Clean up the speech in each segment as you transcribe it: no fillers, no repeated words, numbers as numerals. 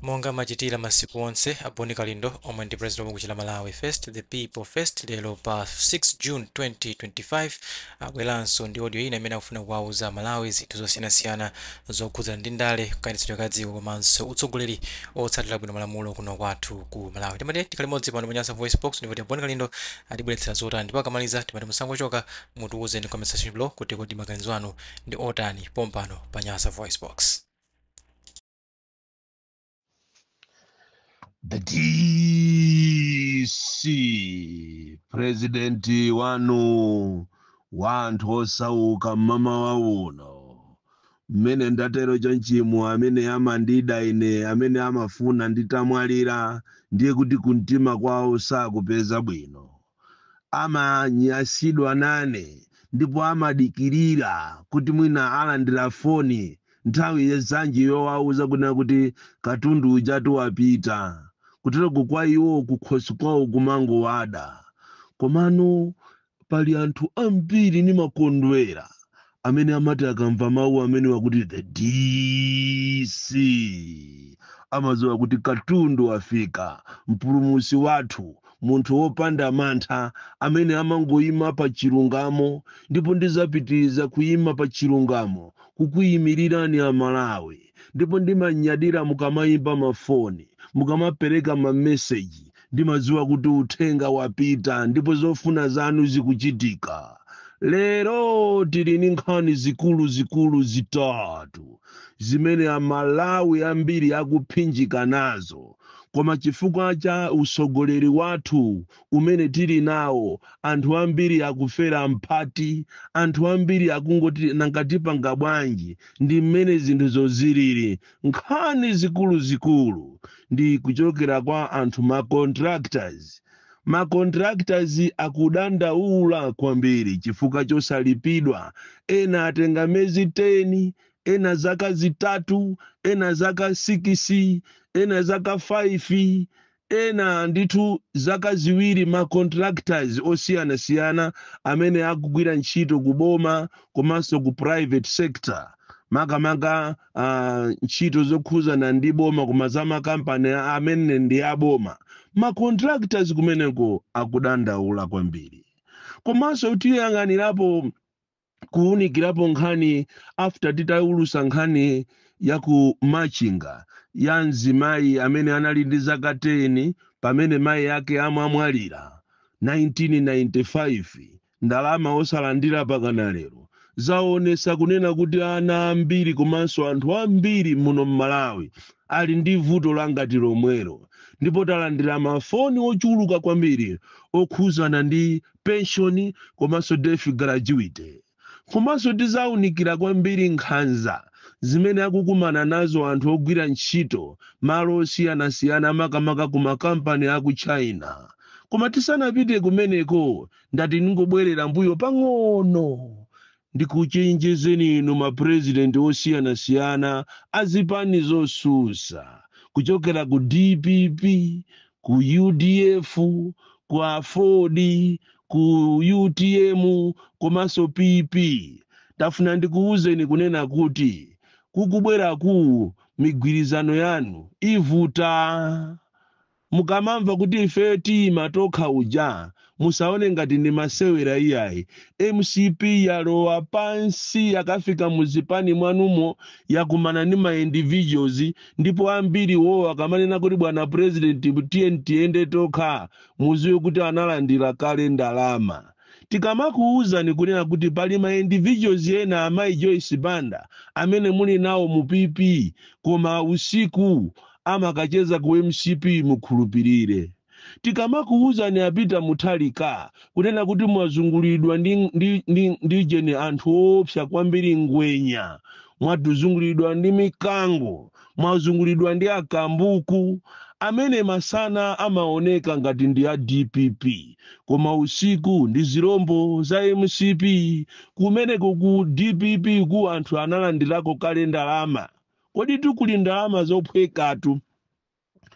Monga amachitira masiku onse, a Bon Kalindo omwe ndi president wa bungwe la Malawi First, The People First, lero pa 6 June 2025 abweranso ndi audio ina imene akufuna kuwauza Amalawi zinthu zosiyanasiyana zokhudzana ndi ndale, kayendetsedwe ka dziko komanso utsogoleri otsatira bwino malamulo kuno kwathu ku Malawi. Timati tikhale limodzi pano pa Nyasa Voice Box ndipo a Bon Kalindo atibweretsera zotani, ndipo akamaliza timati musangochoka, mutiuze ndi comment section below kuti kodi maganizo anu ndi otani pompano pa Nyasa Voice Box. The DC, president wanu wa anthu osauka, mmamawa uno mmene ndatero chonchimu, amene amandida ine, amene amafuna nditamwalira, ndiye kuti kumtima kwawo sakupeza bwino, amanyasidwa nane ndipo amadikirira kuti mwina alandira foni nthawi zanji yowauza kunena kuti katundu ujatu wapita. Kutereko kwa iwo kukhosi kwawo kumangowada. Komano pali anthu ambiri nimakondwera amene amati akamva mawu amene wakuti the DC, amadziwa kuti katundu wafika, mpulumutsi wathu, munthu wopanda mantha amene amangoyima pa chilungamo, ndipo ndizapitiriza kuyima pa chilungamo kukuyimirirani Amalawi. Ndipo ndimanyadira mukamayimba mafoni, mukamapereka mameseji, ndimadziwa kuti uthenga wapita ndipo zofuna zanu zikuchitika. Lero tili ndi nkhani zikulu zikulu zitatu zimene Amalawi ambiri akuphinjika nazo, koma chifukwa cha usogoleri wathu umene tili nawo, anthu ambiri akufera mphati, anthu ambiri akungoti nanga tipanga bwanji ndi mmene zinthu zilili. Nkhani zikulu zikulu ndi kuchokera kwa anthu ma contractors. Ma contractors akudandaula kwambiri chifukwa chosalipidwa. Ena atenga miyezi 10, ena zaka 3, ena zaka 6, ena zaka 5, ena ndithu zaka 2. Ma contractors osiyanasiyana amene akugwira ntchito ku boma komanso ku private sector, makamaka ntchito zokhuzana ndi boma koma za makampani amene ndi aboma, ma contractors kumeneko akudandaula kwambiri. Komanso tiyang'anirapo kuwunikirapo nkhani after titawulusa nkhani ya ku Machinga ya mzimayi amene anali ndi zaka 10 pamene mayi ake amamwalira 1995, ndalama osalandira pakana lero. Zaonesa kunena kuti ana ambiri komanso anthu ambiri muno mMalawi ali ndi vuto langati lomwelo, ndipo talandira mafoni ochuluka kwambiri okhuzana ndi pension komanso death gratuity. Komanso tizaunikira kwambiri nkhanza zimene akukumana nazo anthu ogwira ntchito malo osiyanasiyana, makamaka ku makampani aku China. Koma tisanapite kumeneko, ndati ndingobwerera mbuyo pang'ono ndikuchenjezeni inu mapurezidenti osiyanasiyana azipani zosusa, kuchokera ku DPP, ku UDF, ku AFORD, ku UTM komanso PP. Tafuna ndikuwuzeni kunena kuti kukubweraku migwirizano yanu ivuta. Mukamamva kuti ife tiyima tokha uja, musaone ngati ndi masewera iyayi. MCP yalowa pansi, yakafika muzipani mwanumo, yakumana ndi ma individuals, ndipo ambiri wo akamanena kuti bwana president, tiye tiyende tokha, muziwe kuti analandira kale ndalama. Tikamakuwuzani kunena kuti pali ma individuals ena, amayi Joyce Banda, amene muli nawo mu PP koma usiku amakacheza ku MCP, mukhulupirire. Tikamakuwuzani a Peter Mutharika kunena kuti mwazungulidwa ndi jeni anthu oopsa kwambiri, ngwenya, mwatuzungulidwa ndi mikango, mwazungulidwa ndi akambuku amene masana amaoneka ngati ndi a DPP koma usiku ndi zirombo za MCP. Kumeneko ku DPP ku anthu analandirako kale ndalama. Kodi tikuli ndalama zophwekatu?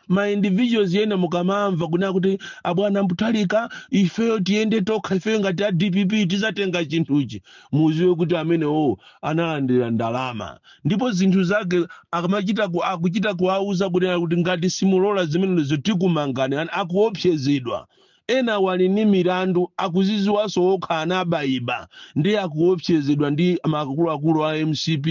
Ma individuals ena mukamamva kunena kuti abwana Mutharika, ifeyo tiyende tokha, ifeyo ngati a DPP tizatenga chinthuchi, muziwe kuti amenewo analandira ndalama. Ndipo zinthu zake akamachita akuchita kuauza kunena kuti ngati simulola zimenezo tikumangani. Akuopsezedwa. Ena wali ndi milandu, akuziziwanso okha, anabayiba, ndi akuopsezedwa ndi akuluakulu a MCP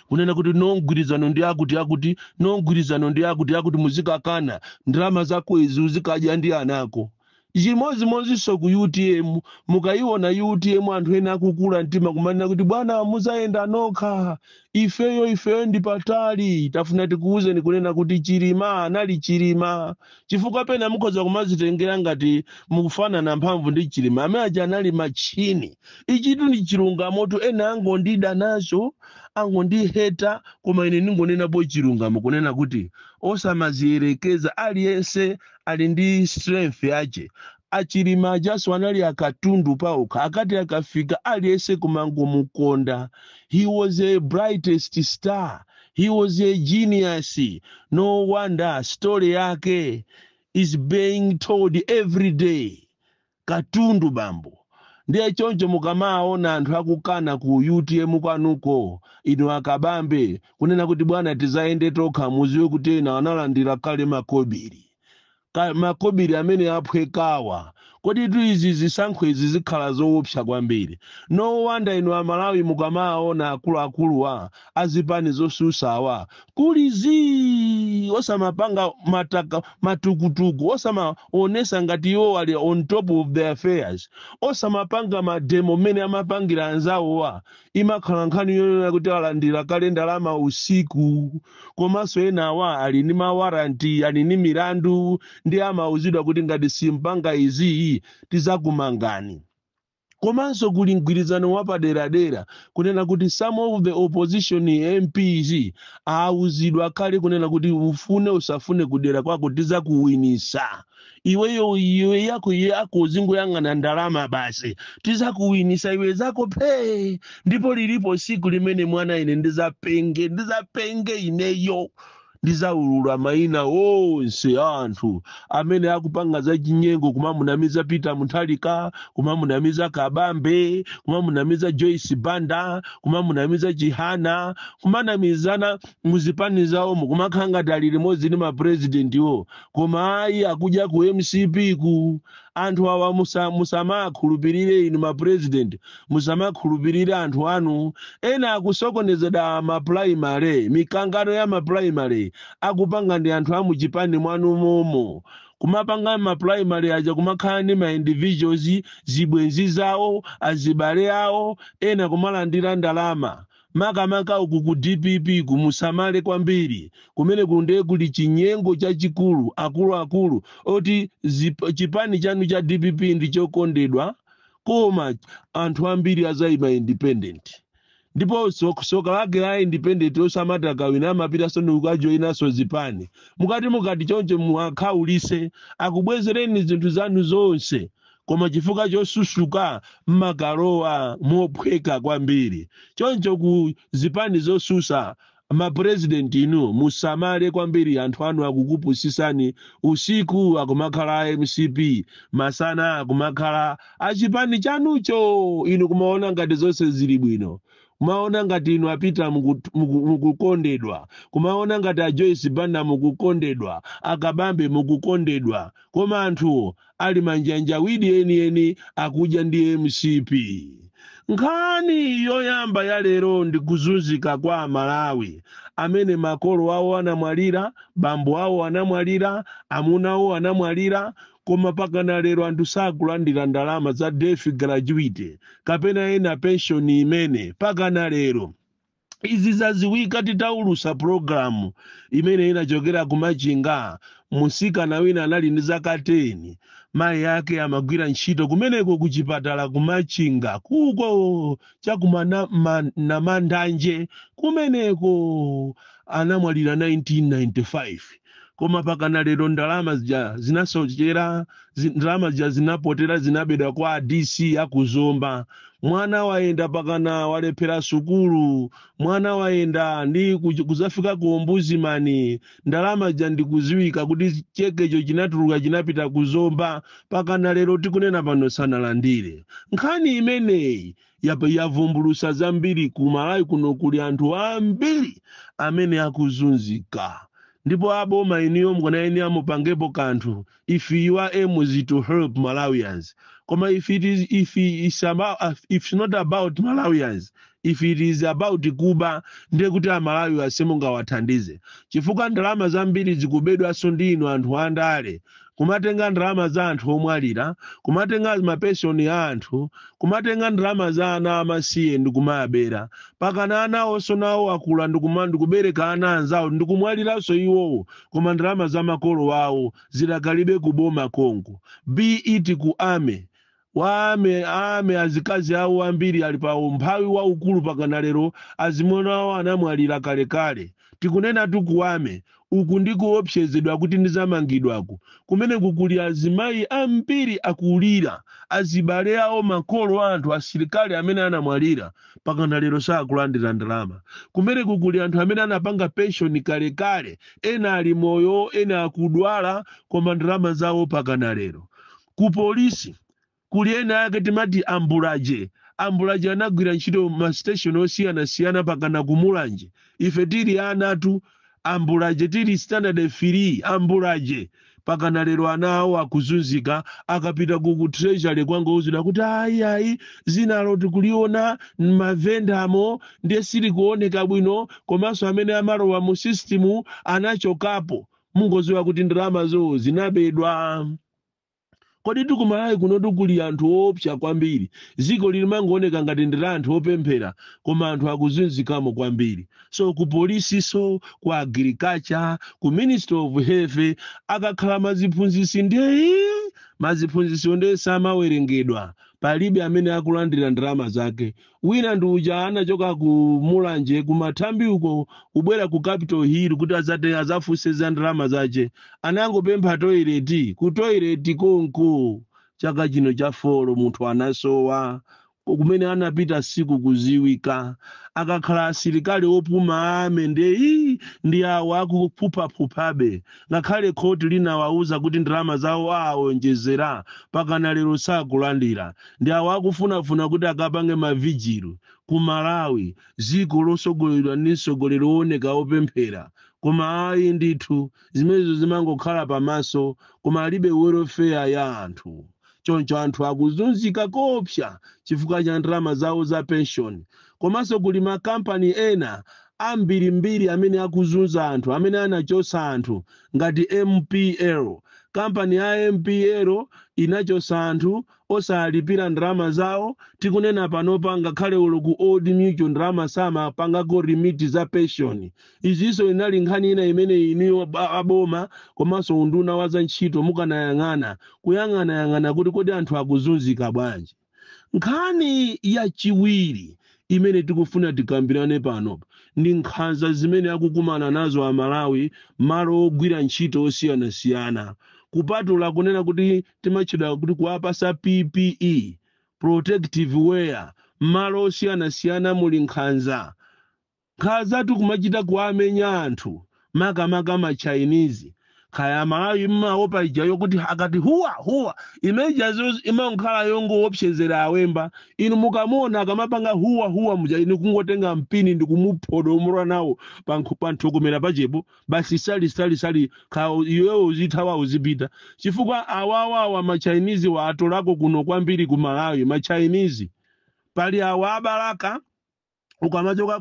kunena kuti no mgwirizano ndi akuti akuti, no mgwirizano ndi akuti akuti, muzikakana ndalama zako izi uzikadya ndi anako. Chimodzimodzinso ku UTM. Mukayiona UTM, anthu ena akukula mtima kumanena kuti bwana, muzayenda nokha, ifeyo ifeyo ndi patali. Tafuna tikuwuzeni kunena kuti Chilima anali Chilima, chifukwa pena mukhoza kumazitengera ngati mukufanana mphamvu ndi Chilima. Amene aja anali machine. Ichitu ndi chilungamotu. Ena angondida nazo, angondiheta, koma ine ndingonenapo chilungamo kunena kuti osamaziyerekeza. Aliyense ali ndi strength yache. Achilima ajaso anali akatundu paokha. Akati akafika, aliyense kumangomukonda. He was a brightest star, he was a genius. No wonder story yake is being told every day. Katundu bambo. Ndiye choncho mukamaona anthu akukana ku UTM kwanuko, inu akabambe, kunena kuti bwana, tizayende tokha, muziwe kuti ena analandira kale makobiri. Makobiri amene aphwekawa. Kodi tu izi zisankho izi zikhala zoopsa kwambiri. No wonder inu Amalawi mukamaona akuluakuluwa azipani zosusawa kuli zii, osamapanga mataka matukutuku, osamaonesa ngati iwo ali on top of their affairs, osamapanga mademo mmene amapangira anzawowa, imakhala nkhani yonena kuti alandira kale ndalama usiku. Komanso ena awa ali ndi mawarrant, ali ndi milandu, ndi amauzidwa kuti ngati simpanga iziyi tizakumangani. Komanso kuli mgwirizano wapaderadera kunena kuti some of the opposition MPs auzidwa kale kunena kuti ufune usafune, kudera kwako tizakuwinisa iweyo. Iwe yako yako uzingoyang'ana ndalama basi, tizakuwinisa iwe zako phe. Ndipo lilipo siku limene mwana ine ndizapenge, ndizapenge ineyo, ndizaulula mayina onse anthu amene akupanga za chinyengo, kumamunamiza Peter Mutharika, kumamunamiza Kabambe, kumamunamiza Joyce Banda, kumamunamiza Chihana, kumanamizana muzipani zawomo, kumakhala ngati ali limodzi ndi mapurezidentiwo, koma ayi, akudya ku MCP ku. Anthu awa musamakhulupirire. Inu mapurezidenti, musamakhulupirire anthu anu. Ena akusokonezedwa maprimary, mikangano ya maprimary akupanga ndi anthu amuchipani mwanu momo. Kumapanga maprimary aja, kumakhala ndi ma individuals, zibwenzi zawo, azibale awo, ena kumalandira ndalama. Makamaka uku ku DPP kumusamale kwambiri. Kumene kunde kuli chinyengo chachikulu. Akuluakulu oti chipani chanu cha DPP ndi chokondedwa, koma anthu ambiri azayima independent. Ndipo soka lake la independent, osamati akawina amapitanso ndikukajoyinanso zipani. Mukati choncho muakhaulise, akubwezereni zinthu zanu zonse, koma chifukwa chosusuka mmakalowa mophweka kwambiri. Choncho ku zipani zosusa, mapurezidenti inu musamale kwambiri. Anthu anu akukupusisani. Usiku akumakhala a MCP, masana akumakhala achipani chanucho. Inu kumaona ngati zonse zili bwino, kumaona ngati inu apita mukukondedwa, kumaona ngati a Joyce Banda mukukondedwa, akabambe mukukondedwa, koma anthu ali manjanjawidi enieni, akudya ndi MCP. Nkhani yoyamba ya lero ndi kuzunzika kwa Amalawi amene makolo awo anamwalira, bambo awo anamwalira, amuna awo anamwalira, koma pakana lero anthu sakulandira ndalama za death gratuity kapena ena pension imene pakana lero. Izi zaziwika titaulusa pulogalamu imene inachokera kumachinga. Musikana wina anali ndi zaka 10, mayi ake amagwira ntchito kumeneko kuchipatala kumachinga kuko chakumana namandanje kumeneko. Anamwalira 1995. Koma pakana lero ndalama zija zinasochera, ndalama zija zinapotera, zinabedwa kwa DC akuzomba. Mwana wayenda pakana walephera sukulu, mwana wayenda ndi kuzafika ku ombudsman, ndalama zija ndikuziwika kuti chekecho chinatuluka, chinapita kuzomba. Pakana lero tikunena pano sanalandire. Nkhani imeneyi yavumbulusa zambiri. Ku Malawi kuno kuli anthu ambiri amene akuzunzika, ndipo aboma iniyo mukanayenera mupangepo kanthu if your aim is to help Malawians. Koma if it's not about Malawians, if it is about kuba, ndiye kuti Amalawi asimungawathandize, chifukwa ndalama zambiri zikubedwanso ndi inu anthu andale, kumatenga ndalama za anthu omwalira, kumatenga mapenshoni a anthu, kumatenga ndalama za ana amasiye ndi kumayabera. Pakana ana onso nawo akula ndikubereka ana anzawo, ndikumwaliranso iwowo, koma ndalama za makolo awo zidakalibe kuboma konko. Be it ku army, wame ame azikazi awo ambiri ali pa umphawi waukulu pakana lero, azimuna awo anamwalira kalekale. Tikunena tu ku army uku ndi kuopsezedwa kuti ndizamangidwaku, kumene kuli azimayi ambiri akulira azibale awo, makolo anthu asilikali amene anamwalira, pakana lero sakulandira ndalama. Kumene kuli anthu amene anapanga pension kalekale, ena ali moyo, ena akudwala, koma ndalama zawo pakana lero. Ku polisi kuli ena ake timati ambulaje. Ambulaje anagwira ntchito ma station osiyanasiyana pakana kumulanje. Ife tili anatu ambulaje, tili standard 3, ambulaje pakana lero ana awo akuzunzika. Akapita ku treasury kwangouzidwa kuti ayi, ayi, zinalo tikuliona m'mavendamo, ndiye silikuoneka bwino, komanso amene amalowa mu system anachokapo. Mungoziwa kuti ndalamazo zinabedwa. Kodi tikumalawi kunotu kuli anthu oopsa kwambiri. Dziko limangooneka ngati ndi la anthu opemphera, koma anthu akuzunzikamo kwambiri. So ku polisi, so ku agriculture, ku Ministry of Health, akakhala maziphunzisi, ndiye maziphunzisi ndiye samawerengedwa, palibe amene akulandira ndalama zake. Wina ndi uja anachoka ku Mulanje, ku Mathambi uko, kubwera ku Capitol Hill kuti azate azafunse za ndalama zace. Anangopempha toilet, ku toilet konko chaka chino cha 4 munthu anasowa, kumene anapita siku kuziwika. Akakhala asilikali opuma ame, ndiye ndi awo akuphuphaphuphabe, ngakhale khoti linawauza kuti ndalama zawo awonjezera, pakana lero sakulandira. Ndi awo akufunafuna kuti akapange ma vigil. Ku Malawi, dziko losogoleredwa ndi mtsogoleri wooneka wopemphera, koma ayi ndithu, zimenezo zimangokhala pamaso, koma alibe welfare ya anthu. Choncho anthu akuzunzika kopsa chifukwa cha ndalama zawo za pension. Komanso kuli makampani ena ambirimbiri amene akuzunza anthu, amene anachosa anthu, ngati MPL. Kampani ya MPL inachosa anthu osalipira ndalama zawo. Tikunena panopa, ngakhale ulo ku Old Mutual ndalama samapangako remit za pension. Izinso inali nkhani ina imene iniyo aboma komanso unduna wa za ntchito mukanayang'ana, kuyang'anayang'ana kuti kodi anthu akuzunzika bwanji. Nkhani yachiwiri imene tikufuna tikambirane pano ndi nkhanza zimene akukumana nazo Amalawi malo ogwira ntchito osiyanasiyana, kupatula kunena kuti timatchedwa kuti kuwapasa PPE, protective wear. Malo osiyanasiyana muli nkhanza. Nkhanzatu kumachita kuamenya anthu, makamaka ma Chinese. Kaya Malawi mmaopa ijayo kuti akati huwa huwa, imejazo imakhala yongoopsezera awemba. Inu mukamuona akamapanga huwa huwa muja, inu kungotenga mpini ndi kumuphodomora nawo pa nthukumira pachepo basi, sali sali sali, ka iwewe uzithawa, uzipita, chifukwa awawawa ma Chinese wa atolako kuno kwambiri ku Malawi. Ma Chinese pali awa abalaka, ukamachoka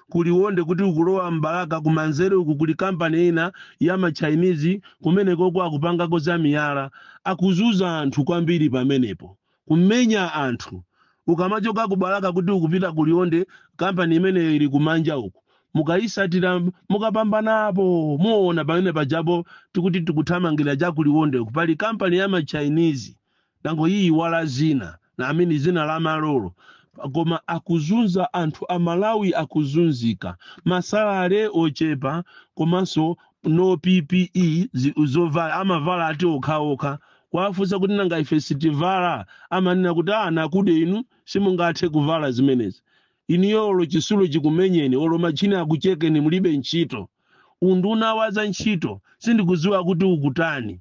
ku Liwonde kuti ukulowa mbalaka, kumanzere uku kuli kampani ina ya ma Chinese. Kumeneko akupangako za miyala, akuzuza anthu kwambiri pamenepo, kumenya anthu. Ukamachoka ku Balaka kuti ukupita ku Liwonde, kampani imeneyo ili kumanja uku. Mukayisatira, mukapambanapo, muona pamene pajapo tikuti tikuthamangira cha ku Liwonde uku, pali kampani ya ma Chinese. Nangoyiyiwala zina na amene zina la malolo, koma akuzunza anthu. Amalawi akuzunzika, ma salary ochepa, komanso No PPE zovala amavala ati okhaokha. Kwafunsa kuti nanga ife sitivala, amanena kuti a nakude inu simungathe kuvala zimenezi, iniyo olo chisulo chikumenyeni, olo machine akuchekeni, mulibe ntchito. Unduna wa za ntchito sindikudziwa kuti ukutani.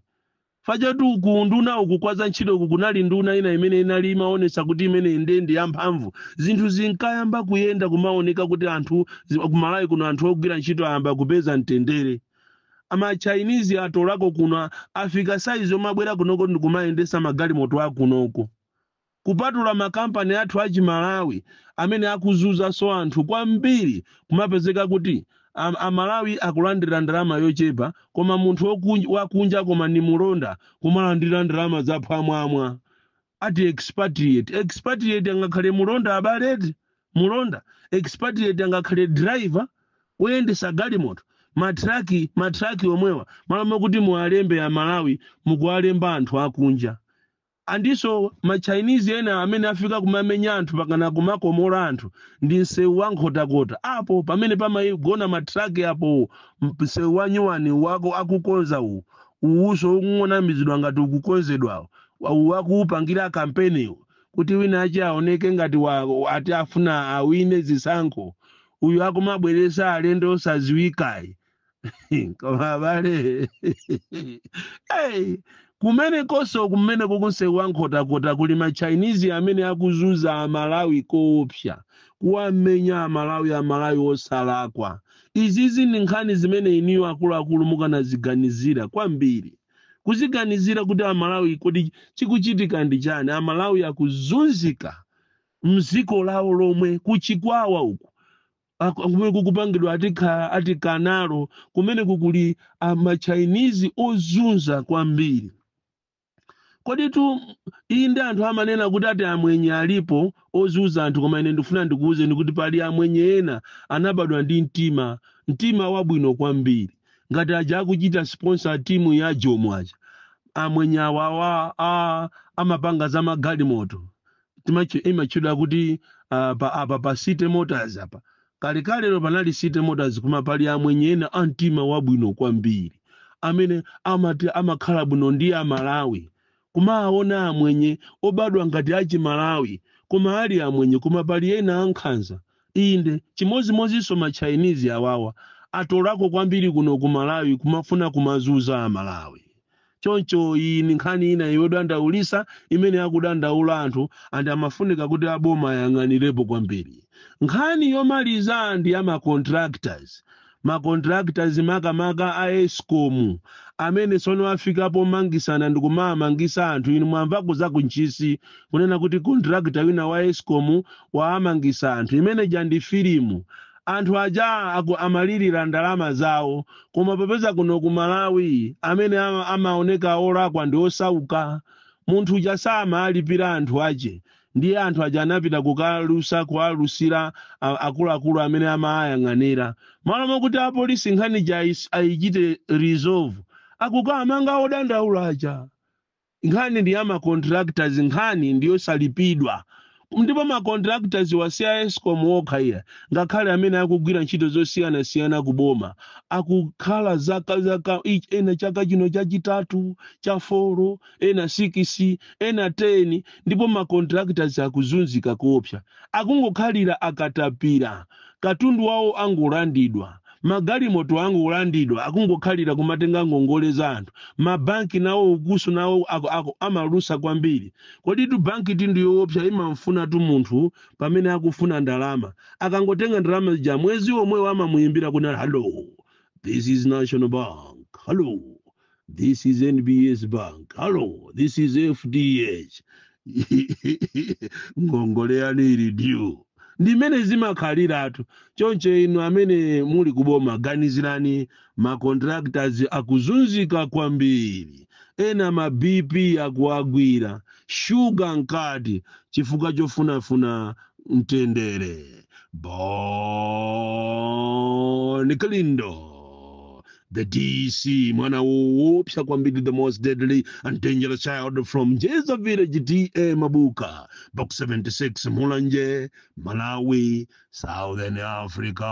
Fachatu uku unduna uku kwa za ntchito uku kunali nduna ina imene inali imaonesa kuti imene ndiye ndi yamphamvu. Zinthu zinkayamba kuyenda, kumaoneka kuti anthu kumalawi kuno, anthu ogwira ntchito ayamba kupeza mtendere. Ama Chinese atolako kuno, afika saizi omabwera kunoko ndikumayendesa magalimoto akunoko, kupatula makampani athu achimalawi amene akuzunzanso anthu kwambiri. Kumapezeka kuti Amalawi akulandira ndalama yochepa, koma munthu wakunja, koma ni mulonda, kumalandira ndalama zaphwamwamwa. Ati expatriate, expatriate angakhale mulonda abaleti? Mulonda expatriate angakhale driver woyendesa galimoto, matraki? Matraki omwewa, malo kuti muwalembe Amalawi, mukuwalemba anthu akunja. Andiso ma Chinese ena amene afika kumamenya anthu pakana kumakomola anthu ndi msewu wa Nkhotakota apo pamene pamagona matraki apo. Msewu wa nyuwani wako akukonza uwu, uwuso ukung'onamizidwa ngati ukukonzedwawo, wakuupangira kampeniwo kuti wina ache aoneke ngati ati afuna awine zisankho. Uyu akumabweresa alendo osaziwikayi. Koma abale, hey, kumene konso kumene kukunsewu wa Nkhotakota kuli ma Chinese amene akuzunza Amalawi koopsa, kuwamenya Amalawi, Amalawi osalakwa. Izizi ndi nkhani zimene iniyo akuluakulu mukanaziganizira kwambiri, kuziganizira kuti Amalawi, kodi chikuchitika ndi chani? Amalawi akuzunzika mziko lawo lomwe. Kuchikwawa uku kumene kukupangidwa ati canal, kumene kukuli ama Chinese ozunza kwambiri. Koditu inde anthu amanena kuti ati amwenye alipo ozunza anthu, koma ine ndifuna ndikuwuzeni kuti pali amwenye ena anabadwa ndi mtima wabwino kwambiri, ngati aja akuchita sponsor timu ya Jomo aja. Amwenye awawa amapanga za magalimoto, imatchedwa kuti apa pa City Motors apa. Kalekalero panali City Motors, koma pali amwenye ena a mtima wabwino kwambiri amene amati amakhala bwino ndi Amalawi. Kumaona amwenye obadwa ngati achimalawi koma ali amwenye, koma pali ena ankhanza. Inde, chimodzimodzinso ma Chinese awawa atolako kwambiri kuno ku Malawi, kumafuna kumazunza Amalawi. Choncho iyi ni nkhani ina yodandaulisa imene akudandaula anthu, and amafunika kuti aboma ayang'anirepo kwambiri. Nkhani yomaliza ndi ya macontractors. Macontractors, makamaka a ESCOM, amene tsono afikapo mangisana ndi kumamangisa anthu. Inu mwamvako za kuntchisi kunena kuti contractor wina wa ESCOM waamangisa anthu. Imene ja ndi filimu. Anthu aja amalirira ndalama zawo, koma popeza kuno ku Malawi amene amaoneka olakwa ndi osauka, munthu uja samalipira anthu ache, ndiye anthu aja anapita kukalusa, kuwalusira akuluakulu amene amayang'anira. Malo mokuti apolisi nkhani ja ayichite resolve, akukamanga odandaula aja. Nkhani ndi ya macontractors, nkhani ndiyosalipidwa. Ndipo macontractors wasiya ESCOM okha iya, ngakhale amene akugwira ntchito zosiyanasiyana kuboma akukhala zaka zaka, ena chaka chino chachitatu, cha 4, ena 6, ena 10. Ndipo macontractors akuzunzika koopsa, akungokhalira akatapira, katundu wawo angolandidwa, magalimoto angolandidwa, akungokhalira kumatenga ngongole za anthu. Mabanki nawo ukuso nawo amalusa kwambiri. Kodi tu banki ti ndiyoopsa, imamfuna tu munthu pamene akufuna ndalama. Akangotenga ndalama zija, mwezi omwewo amamuyimbira kuna, "Hello, this is National Bank. Hello, this is NBS Bank. Hello, this is FDH. Ngongole yanu ili due." Ndimene zimakhaliratu. Choncho inu amene muli kuboma, ganizirani, macontractors akuzunzika kwambiri, ena ma BP akuagwira, shuga nkati, chifukwa chofunafuna mtendere. Bon Kalindo, the DC, mwana woopsa kwambiri, the most deadly and dangerous child from Jeza Village, TA Mabuka, Box 76, Mulanje, Malawi, Southern Africa.